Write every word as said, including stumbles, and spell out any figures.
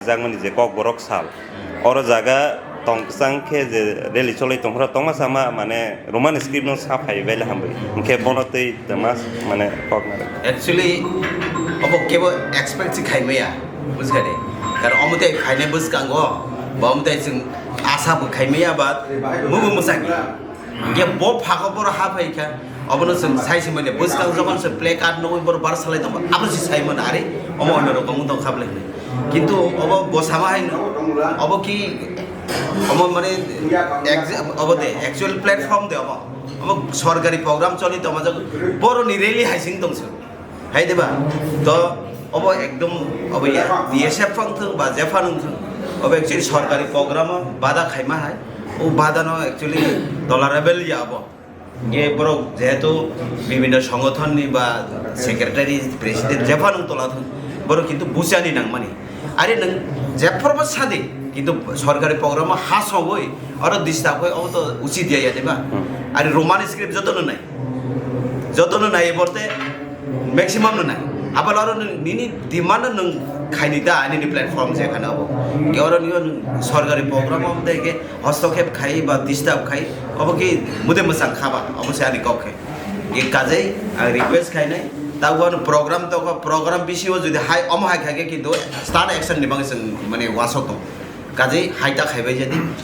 jakmani je Kokborok sal. Oro jaga tong kwchang khe je rally cholwi tongphuru tongma sama mane Roman script no sa phai baile hambai. Hwnkhe bono tei tongma mane kok na. Actually, obo kebo expect si khai maya, bujkha de. Karon omo tei phainai bwskango, ba omo tei chwng asa bo khai maya ba, mubo mwsang. Hingke bo phago boro ha phai kha, obono chwng sai se manya, bwskang jokhon se play card nugwi boro bar salai tongo, abo se sai mano, are omo ono rokom wng tong kha bwlai hinwi. Kintu obo bo sama hai no, obo ki, omo mane ex-, obo de, actual platform de obo. Obo sorkari program choli tongma jagwi, boroni rally hai sing tong se. Hai diba? To obo ekdom obo ya, B S F phang thung ba jepha nung thung. Obo actually sorkari program o bada khaima hai. O bada no actually tolerable ya obo. Ye borok jehetu bibhinno songothon ni ba secretary, president jepha nung tola thung. Borok kintu buchani nangmani. Are nung jepha bo sadi kintu sorkari program o ha sogwi oro disturb oi obo to uchit ya ya diba? Hmm. Are Roman script joto no nai. Joto no nai borte maximum no nai. Abal oro nwng nini demand no nwng khaini da nini platform je khana obo. Ke oro nio nwng sorkari program om de ke hostokhep khai ba disturb khai obo ki mude mwsang khaba obo se ani kok khe. Ke kajai ang request khainai tabo ano program to program bisingo jodi hai omo hai kha ke kintu stern action ni bagwi chwng mane wasok tong. Kajai hai ta khaibai jadi